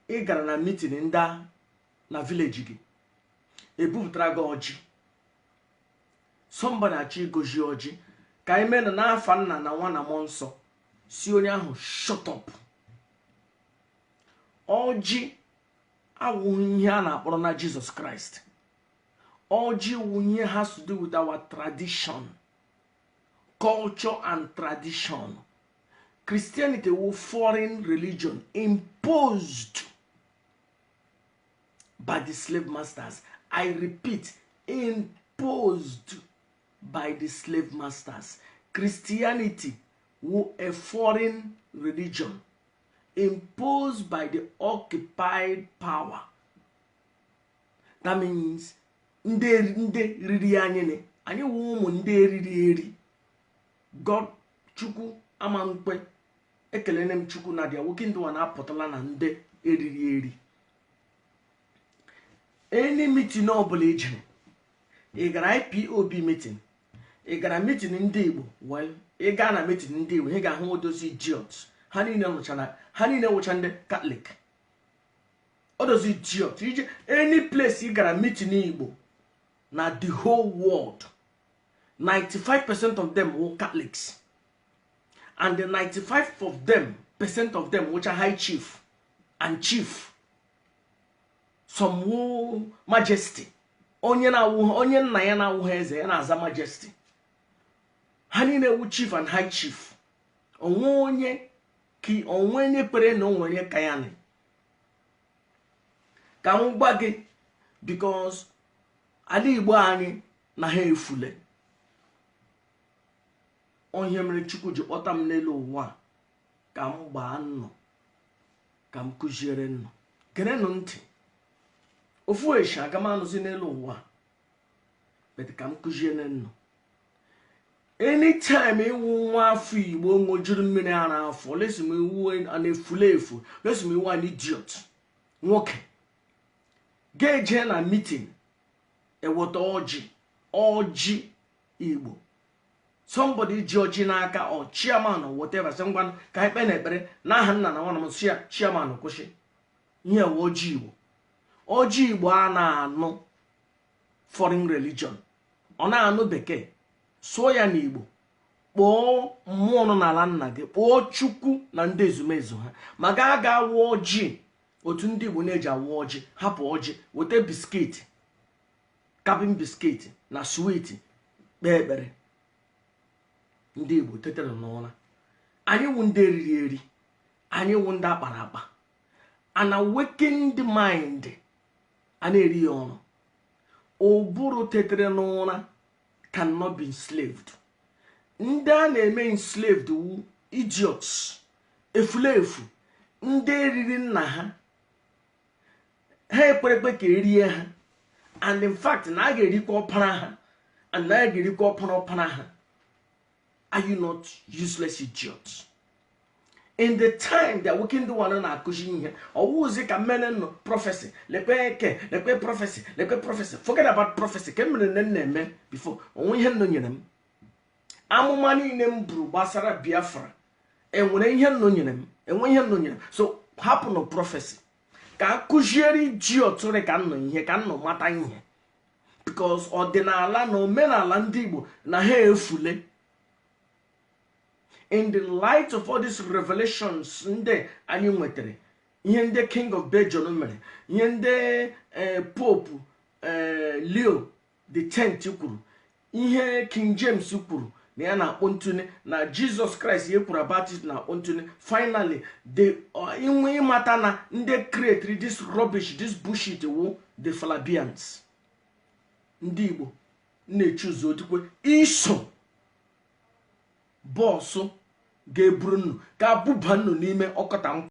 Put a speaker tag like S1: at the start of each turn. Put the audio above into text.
S1: Ị gara na meeting ndị na village gị, ebupụtara gị ọjị. Somebody achọ igozi ọjị ka anyị mee na n'afa Nna na Nwa na Mmụọ Nsọ, si onye ahụ, "Shut up." Ọjị awụghị ihe a na-akpọrọ na Jizọs Kraịst. Ọjị wụ ihe has to do with our tradition, culture and tradition. Christianity wụ foreign religion imposed by the slave masters. I repeat, imposed by the slave masters. Christianity wụ a foreign religion imposed by the occupied power. That means ndị riri anyị ni anyị wụ ụmụ ndị eriri eri. God, Chukwu ama mkpe ekelene m Chukwu na dia nwoke ndị nwa na-apụtala na ndị eriri eri. Any meeting ọbụla ijere, ị gara IPOB meeting, ị gara meeting ndị Igbo, well, ị gaa na meeting ndị Igbo, ị ga-ahụ odozi idiot. Ha niile nọcha na ha niile wụcha ndị Catholic. Odozi idiot ije any place ị gara meeting Igbo na the whole world, 95% of them were Catholics, and the 95 of them percent of them wụcha high chief and chief, some wụ majesty. Onye na-awụ onye nna ya na-awụghị eze ya na-aza majesty. Ha niile wu chief and high chief. Onwe onye ka onwe onye kwere na onwe onye ka ya nị ka m gwa gị, because ala Igbo anyị na ha efule. Onye mere Chukwu ji kpọta m n'elu ụwa a ka m gbaa nnọ, ka m kụziere nnọ. Gerenụ ntị. Ofu eshi aga m anụzi n'elu ụwa, but ka m kụziere nnọ. Anytime ịwụ nwa afọ Igbo ṅụjuru mmiri ara afọ, lesi m iwu a na-efule efu, lesi m iwu an idiot nwoke ga-eje na meeting eweta ọjị, ọjị Igbo. Somebody ji ọjị n'aka, ọ chairman or whatever, sị, "Ngwa, ka anyị kpee na ekpere n'aha Nna na Nwa na Mmụọ." Ya chairman kwụsị ihe ewe ọjị Igbo. Ọjị Igbo a na-anụ foreign religion, ọ na-anụ bekee. Sụọ ya n'Igbo, kpọọ mmụọ nọ n'ala nna gị, kpọọ Chukwu na ndị ezumezu ha. Ma gaa ga wụọ ọjị otu ndị Igbo na-eji awụ ọjị, hapụ ọjị, weta biscuit, cabin biscuit na sweet, kpee ekpere. Ndị Igbo tetere n'ụra. Anyị wụ ndị eriri eri, anyị wụ ndị akpara akpa. An awakened mind a na-eri ya ọrụ. Ụbụrụ tetere n'ụra cannot be enslaved. Ndị a na-eme enslaved wu idiots, efulefu, ndị eriri nna ha. Ha ekperekpe ka erie ha, and in fact na a ga-erikwa ọpara ha, and na a ga-erikwa ọpara ọpara ha. Are you not useless idiots? In the time the awakened one na-akụzi ihe, ọwụzi ka mmene nọ prophecy, lekwe eke, lekwe prophecy, lekwe prophecy. Forget about prophecy. Ka mere nne na-eme before onwe ihe nno nyere m amụma niile m buru gbasara Biafra, enwere ihe nno nyere m, enwe ihe nno nyere m. So hapụ nụ prophecy ka akụziere idiot rị ka nnọ ihe, ka nnọ mata ihe, because ọdịnala na omenala ndị Igbo na ha efule. In the light of all these revelations ndị anyị nwetara, ihe ndị King of Belgium mere, ihe ndị Pope Leo the 10th kwuru, ihe King James kwuru na ya na-akpọ ntụne na Jesus Christ ya kwuru about it na-akpọ ntụne. Finally, the inwe ịmata na ndị create this rubbish, this bullshit wu the Flavians. Ndị Igbo na-echuzu otukwe iso bọọsụ ga-eburu nnu, ga-abụba nnu n'ime ọkọta.